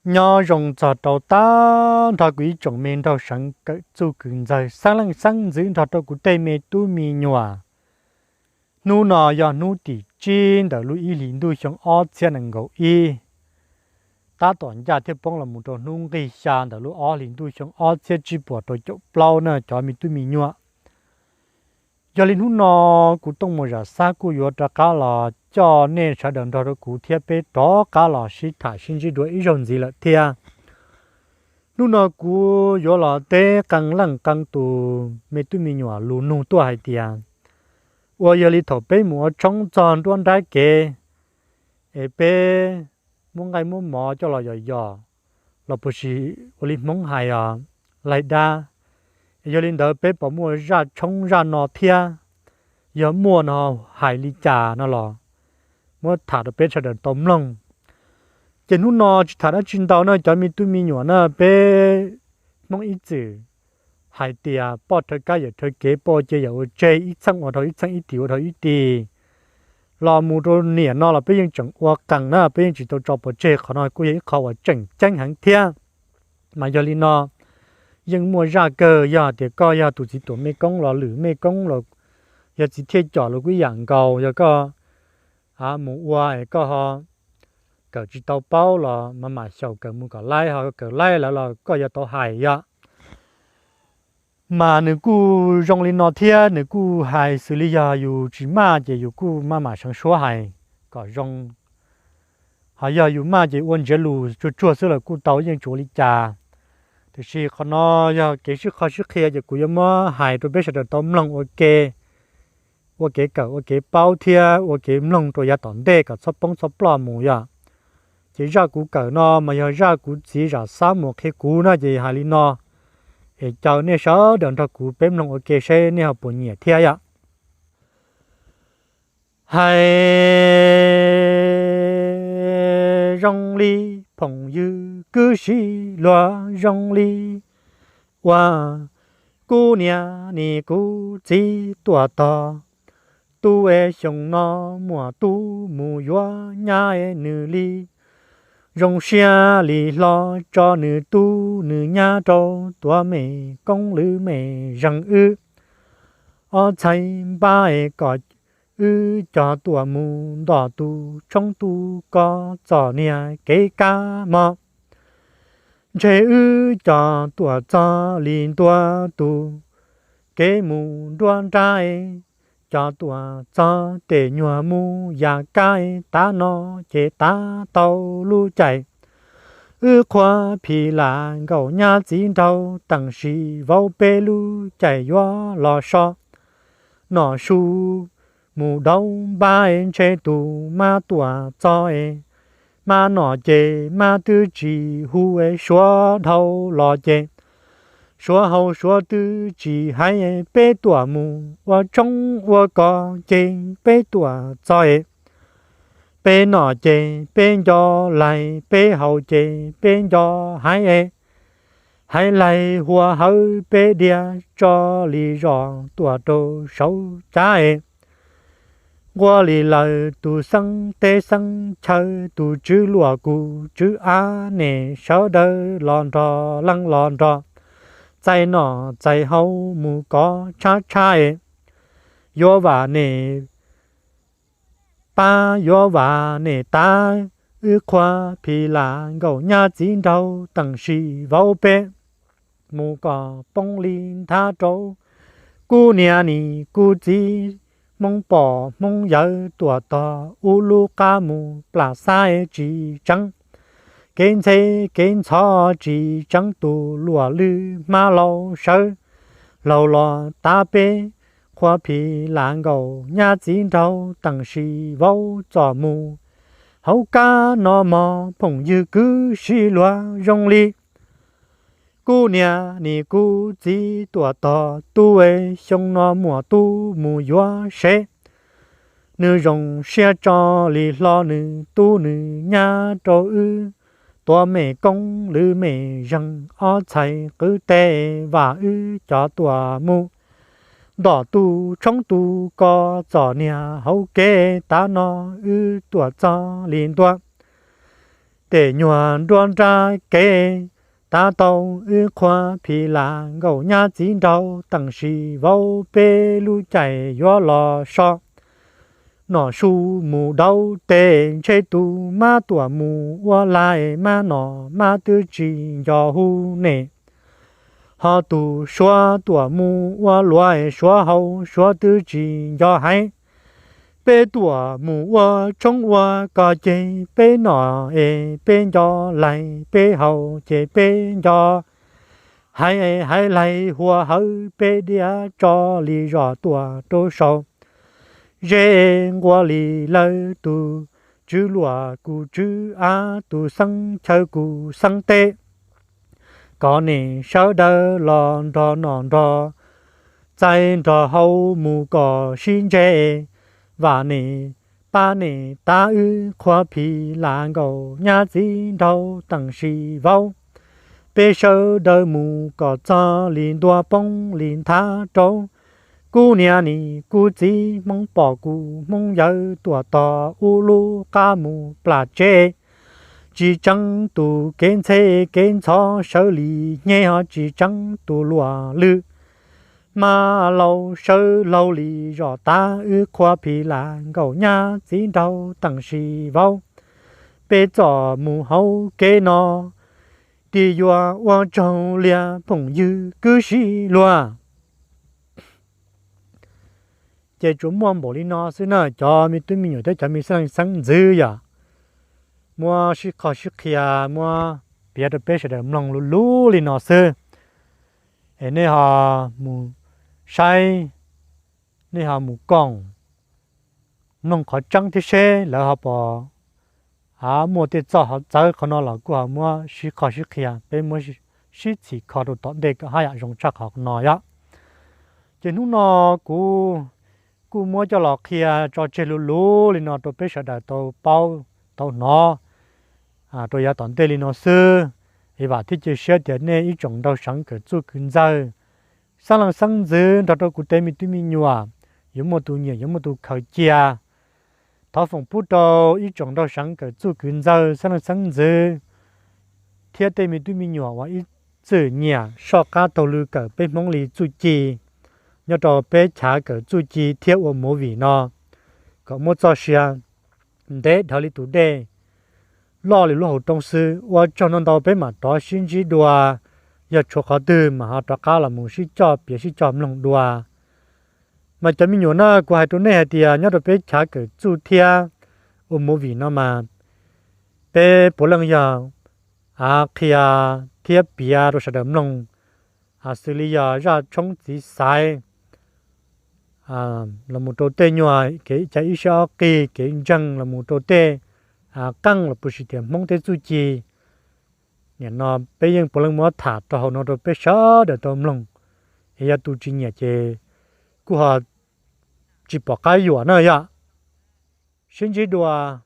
Nyob zoo txog rau tag nrho kuv ib tsoom me nraug seev kawm txuj kws ntxawg xeeb leej xeeb ntxwv nrog rau kuv tej me tub me nyuam. Hnub no yog hnub tim tsib ntawm lub ib hlis ntuj xyoo ob txhiab nees nkaum ib, tab tom ncaj thiab poob los mus rau hnub nqig xya ntawm lub ob hlis ntuj xyoo ob txhiab tsib puas rau caum plaub na cov me tub me nyuam. Yog li hnub no kuv Tooj Muas Zam Xab kuj yuav rov qab los coj nej sawv daws nrog rau kuv thiab peb rov qab los sib tham sib ntsib dua ib zaug ntxiv lawm thiab. Hnub no kuv yuav los teb qee leej qee tus me tub me nyuam lus nug tuaj hais tias, uas yog li thaum peb mus ua tshoob txog nruab nrab kev, es peb muab nqaij muab mov coj los yos yos, los puas sis ua li Hmoob hais os, laig dab, es yog li ntawd peb puas muaj zaj tshoob zaj no thiab? Yog muaj no hais li cas no los muab tham rau peb sawv daws tau mloog. Ces hnub no tsis tham dab tsi ntau na cov me tub me nyuam na, peb Hmoob ib txwm hais tias poj rhawv kab yawm rhawv kev, poj ua ce yawm ua tseg, ib txheej ua dhau ib txheej, ib tis ua dhau ib tis. Los mus rau niam no los peb yeej tseem ua qees na, peb yeej tsis tau tso pov tseg, qhov no kuj yog ib qho uas tseem ceeb heev thiab. Mas yog li no, yeej muaj zaj kawg, yog tias koj yog tus txiv tuam mej koob los lwm mej koob los, yog txiv thiaj com los kuj ib yam nkaus, yog koj mus ua es koj ho kawm tsis tau paub los mas mam xyaum kawm mus kom laib, ho kawm laib lawm los koj yuav tau hais yom. Mas nws kuj zoo li no thiab, nws kuj hais xws li yog yus tsis maj ces yus kuj maj mam seev suab hais kom zoo, ho yog yus maj ces ua ntsiav lus tsuag tsuag xwb los kuj tau, yeej tsis ua li cas. Tiam sis qhov no yog kev sib qho sib qhia ces kuv yuav muab hais rau peb sawv daws tau mloog ua ke, ua kev kawm ua kev paub thiab ua kev mloog rau yav tom ntej kom txhob poob txhob ploj mus yom. Ces zaj kuv kawm no mas yog zaj kuv txiv Zam Xab Muas qhia kuv na, ces hais li no, es caw nej sawv daws nrog kuv peb mloog ua ke seb nej ho puas nyiam thiab yom. Hais zoo li phooj ywg kwv sib luag, zoo li uas kuv niam nim kuv txiv tuaj tog, tub es xyoo no muaj tub mus yuav nyab es nws li zoo siab li hlo tso nws tub nws nyab rau tuav mem koob lwm mem zeeg wb ob txhais npab es kom wb cog tuam mus ntom tus tshoob tus kos txom niag kev kab mog. Ntshe wb cog tuam txog li ntua tus kev mus nruab nrab, cog tuam txog tes nyuag mus yam kab, tav no ces tav tau lub caij wb qhua phim lam nkaum nyab txiv nraug teem sim vauv peb lub caij yuav los so. Nom su mus daub npab ntshe tus mab tuam txog es, mab nom ces mab twb tsis hu es suav dhau los ces, suav hau suav twb tsis hais, peb tuam mus ua tshoob ua kos ces peb tuam txog es, peb nom ces peb nco laig, peb hau ces peb nco hais es, hais laig hua hawv peb diav tso li zos tuam rau saud cav es, nquag li lawm tus xeeb teb xeeb chaw, tus tswv luam kuv tswv av, nej sawv daws los nrog leej los nrog, txais nom txais hau mus kov tshab tshab es, yuav vam nej pab yuav vam nej tav, wb qhua phim lam nkaum nyab txiv nraug teem sim vauv peb mus kom poob li nthab rau kuv niam nim kuv txiv. Hmoob pom Hmoob yawg tuam tog ub lub qab mus plam xab tsis tseev, kev ntxhe kev ntxhov tsis tseev, tus luam lwj hmab laus sawv laug los tav peb, qhua phim lam nkaum nyab txiv nraug teem sim vauv txom mus. Hauv kab no mog phooj ywg kwv sib luag, zoo li kuv niam nim kuv txiv tuam tog, tub es xyoo no muaj tub mus yuav seb, nws zoo siab tso li hlo nws tub nws nyab rau wb, tuav mem koob lwm mem zeeg ob txhais qwv teb, vam wb cov tuam mus ntom tus tshoob tus kos txom niag hauv kev, tav no wb tuam txog li ntua tes nyuag nruab nrab kev, tav tau wb qhua phis las nkaum nyab txiv nraug teem sis vauv, peb lub caij yuav los so. Nom su mus dauv tes ntshe tus mab tuam mus ua lais, mab nom mab twb tsis nco hu nem, ho tus suav tuam mus ua luav suav hauv suav twb tsis nco hais. Peb tuam mus ua tshoob ua kos ceg, peb nom es peb nco lais, peb haus ces peb nco hais, hais lais hua hawv, peb diav tso li zos tuam rau saud. Ze nqua li lawv tus tswv luam kuv tswv av, tus xeeb chaw kuv xeeb teb, kom nej sawv daws los nrog nom nrog txais nrog haus mus kom sib ntse, vam nej pab nej tav wb qhua phis las nkaum nyab txiv nraug teem sis vauv. Peb sawv daws mus kom txog li ntua poob li nthav rau, kuv niam nim kuv txiv, Hmoob pom kuv Hmoob yawg, tuam tog ub lub qab mus plam tsev. Tsis tseeb tus kev ntxhe kev ntxhov sawv li hnyev, ho tsis tseeb tus luam lwj. Mab laus sawv laug li zos tav, wb qhua phis las nkaum nyab txiv nraug teem sis vauv. Peb txom mus hauv kev no, tig yuav ua tsaug lias phooj ywg kwv sib luag. Ces tsuas muaj npaum li no xwb na cov me tub me nyuam thiab cov me xeeb leej xeeb ntxwv yom. Muab sib qho sib qhia, muab piav rau peb sawv daws mloog luv luv li no xwb. Es nej ho mus saib, nej ho mus koom mloog qhov tseeb thiab seb lawv ho pom muaj tej txoj hauv txawv qhov no los kuj ho muab sib qho sib qhia, peb muab sib txhim kho rau tom ntej kom haj yam zoo tshaj qhov no yom. Ces hnub no kuv kuj muab coj los qhia tso tseg luv luv li no rau peb sawv daws tau paub tau hnov rau yav tom ntej li no xwb. Es vam thiab cia siab tias nej ib tsoom nraug seev kawm txuj kwv ntxawg, xeeb leej xeeb ntxwv nrog rau kuv tej me tub me nyuam yuav muaj tus nyiam yuav muaj tus khaws cia. Thov foom pub rau ib tsoom nraug seev kawm txuj kwv ntxawg, xeeb leej xeeb ntxwv thiab tej me tub me nyuam uas ib txwm nyiam soj qab taug lw kawm peb Hmoob li txuj ci nyob rau peb chav kawm txuj ci thiab ua movie no kom muab txoj sia ntev dhawv li tus dej, loj li lub hauv roob xwb. Ua tsaug ntau ntau, peb mam rov sib ntsib dua, yog tshuav qhov twg mas ho rov qab los mus sib coj piav sib coj mloog dua. Mas cov me nyuam na, kuv hais rau nej hais tias nyob rau peb chav kawm txuj thiab ua movie no mas peb puav leej yog qhia thiab piav rau sawv daws mloog xws li yog zaj tshoob txiv xaiv los mus rau tej nyuag kev cai ib siab ob qig, kev ntseeg los mus rau tej qeej los puas sis tias Hmoob tej txuj ci. Nim no peb yeej puav leej muab tham rau hauv no rau peb sawv daws tau mloog. Es yog tus tsis nyiam ces kuj ho tsis pom qab yuam na yom. Sib ntsib dua.